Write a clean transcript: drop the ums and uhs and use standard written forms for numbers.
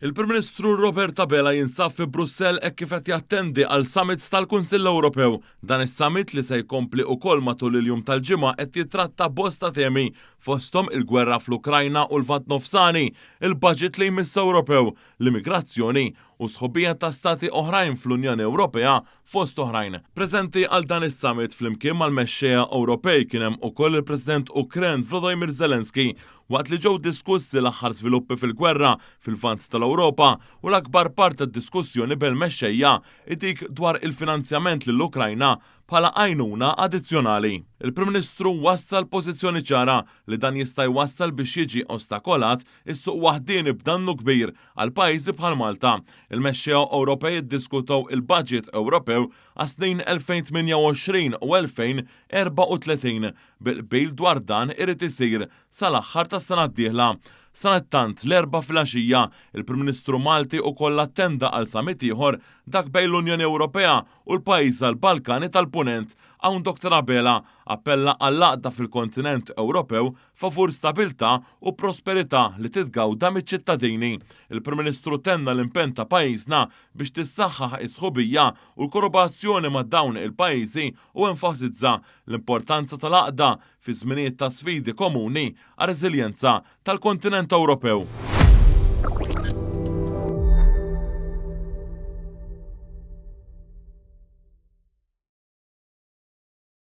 Il-Prim Ministru Robert Abela jinsab fi Brussell hekk kif qed jattendi għal summit tal-Kunsill Ewropew. Dan is-summit li se jkompli ukoll matul il-jum tal-Ġimgħa qed jitratta bosta temi fosthom il-gwerra fl-Ukrajna u l-Lvant Nofsani, il-budget li jmiss Ewropew, l-immigrazzjoni u sħubija ta' stati oħrajn fl-Unjoni Ewropea fost oħrajn. Preżenti għal dan is-summit flimkien mal-mexxejja Ewropej kien hemm ukoll il-President Ukren Volodymyr Zelensky waqt li ġew diskussi l-aħħar żviluppi fil-gwerra fil-Lvant tal-Ewropa u l-akbar part tad-diskussjoni bejn il-mexxejja hi dik dwar il-finanzjament lill-Ukrajna bħala għajnuna addizzjonali. Il-Prim Ministru wassal pożizzjoni ċara li dan jista' jwassal biex jiġi ostakolat is-suq waħdieni b'dannu kbir għal pajjiżi bħal Malta. Il-mexxejja Ewropej iddiskutew il-baġit Ewropew għas-snin 2028 u 2034 bi qbil dwar dan irid isir sal-aħħar tas-sena d-dieħla. Sadanittant, l-Erbgħa filgħaxija, il-Prim Ministru Malti ukoll attenda għal summit ieħor, dak bejn l-Unjoni Ewropea u l-pajjiżi tal-Balkani tal-Punent. Hawn Dr Abela appella għall-għaqda fil-kontinent Ewropew favur stabilità u prosperità li titgawda miċ-ċittadini. Il-Prim Ministru tenna l-impenn ta' pajjiżna biex tissaħħaħ is-sħubija u l-korroborazzjoni ma' dawn il-pajjiżi u enfasizza l-importanza tal-għaqda fi żminijiet ta' sfidi komuni għar-reżiljenza tal-kontinent Ewropew.